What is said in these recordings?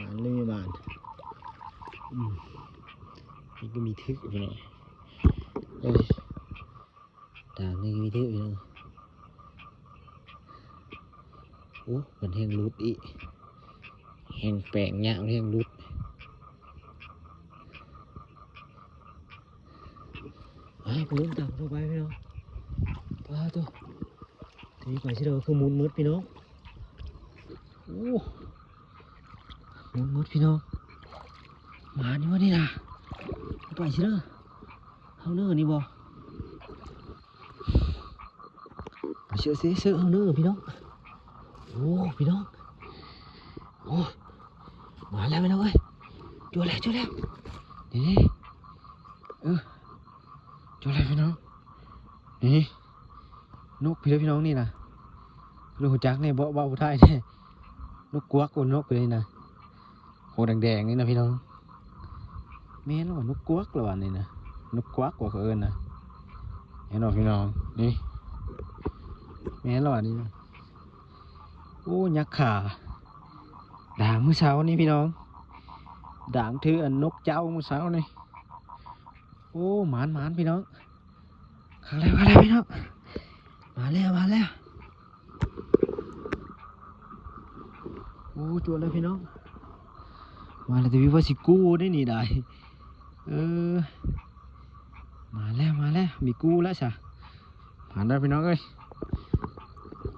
ອັນນີ້ມີບານ ອືມ ນີ້ກໍມີຖືກພີ່ນ້ອງເອີຍ ດາງນີ້ມີຖືກພີ່ນ້ອງ. ໂອ້ ເພິ່ນແຮ່ງຫຼຸດອີກ ແຮ່ງແປງຍາກແຮ່ງຫຼຸດ. ໄປ ໄປລຸ້ນຕາມຕໍ່ໄປພີ່ນ້ອງ. ປາໂທ້ ທີນີ້ໄປຊິໄດ້ຄືໝຸນໝົດພີ່ນ້ອງ. ໂອ້ ໝຸນໝົດພີ່ນ້ອງ. ມານີ້ວະນີ້ນະ ໄປຊິເດີ ເຮົາເນີນີ້ບໍ່? ເຊີເຊີເຊີ ເຮົາເນີພີ່ນ້ອງ. ໂອ້ ພີ່ນ້ອງ ໂອ້ ມາແລ້ວພີ່ນ້ອງເອີຍ. ຈົວແລ້ວ ຈົວແລ້ວ ນີ້ ເອີ ຈົວແລ້ວພີ່ນ້ອງ. ນີ້ ນົກພີ່ເດີພີ່ນ້ອງນີ້ນະ ຮູ້ຈັກແດ່ບໍ່ ເວົ້າໄທແດ່. ນົກກວັກ ໂອ້ ນົກເລີຍນະ ໂຫ ແດງໆນີ້ນະພີ່ນ້ອງ. ແມ່ນແລ້ວວ່າ ນົກກວັກແລ້ວວ່ານີ້ນະ ນົກກວັກວ່າເຂົາເອີ້ນນະ. ແມ່ນບໍ່ພີ່ນ້ອງ? ນີ້ ແມ່ນແລ້ວວ່ານີ້ນະ. ໂອ້ ຍັກຂາ ດາງມື້ເຊົ້ານີ້ພີ່ນ້ອງ ດາງຖືອັນນົກເຈົ້າມື້ເຊົ້ານີ້. ໂອ້ ໝານໆ ພີ່ນ້ອງ. ເຂົ້າແລ້ວ ເຂົ້າແລ້ວພີ່ນ້ອງ ມາແລ້ວ ມາແລ້ວ. ໂອ້ ຈວດແລ້ວພີ່ນ້ອງ ມາແລ້ວ. ແຕ່ວ່າຊິກູ້ໄດ້ນີ້ໄດ໋ ເອີ ມາແລ້ວ ມາແລ້ວ ມີກູ້ແລ້ວຊະ. ມາແລ້ວພີ່ນ້ອງເອີຍ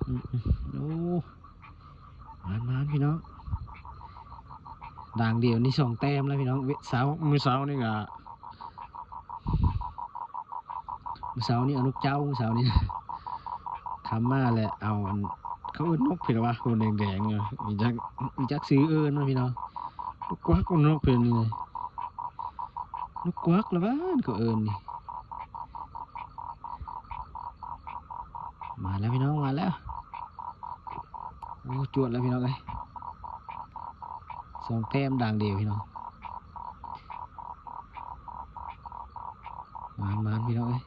ອືມ ໂອ້ ມານໆ ພີ່ນ້ອງ ດາງດຽວນີ້ສອງແຕ້ມແລ້ວພີ່ນ້ອງ. ເວ ເຊົ້າ ມື້ເຊົ້ານີ້ກະ ມື້ເຊົ້ານີ້ເອົານົກເຈົ້າ ມື້ເຊົ້ານີ້ນະ ຄຳມາແລ້ວເອົາອັນ ເຂົາເອີ້ນນົກເພິ່ນວ່າ ໂຫ ແດງໆ ນີ້ ມີຈັກ ມີຈັກຊື່ເອີ້ນບໍ່ພີ່ນ້ອງ? ນົກກວັກ ນົກເພິ່ນນີ້ນະ ນົກກວັກລະວ່າ ເຂົາເອີ້ນນີ້. ມາແລ້ວພີ່ນ້ອງ ມາແລ້ວ. ໂອ້ ຈວດແລ້ວພີ່ນ້ອງເອີຍ ສອງແຕ້ມດາງດຽວພີ່ນ້ອງ. ມານໆ ພີ່ນ້ອງເອີຍ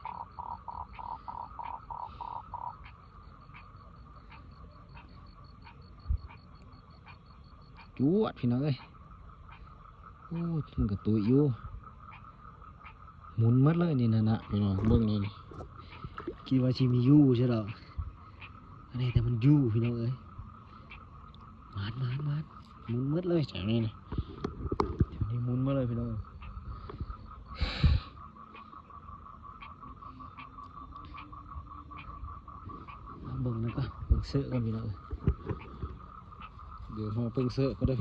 ຈວດພີ່ນ້ອງເອີຍ. ໂອ້ ມັນກະຕຸ້ຍຢູ່ ໝຸນໝົດເລີຍນີ້ນະ ພີ່ນ້ອງເບິ່ງນີ້ ຄິດວ່າຊິມີຢູ່ຊະດອກ ອັນນີ້ແຕ່ມັນຢູ່ພີ່ນ້ອງເອີຍ. ມານໆໆ ໝຸນໝົດເລີຍ ແຖວນີ້ນະ ແຖວນີ້ໝຸນໝົດເລີຍພີ່ນ້ອງ. ເບິ່ງນຳກັນ ເບິ່ງເຊີກ່ອນພີ່ນ້ອງເອີຍ ດຽວເຮົາເບິ່ງເຊີກ່ອນເດີ.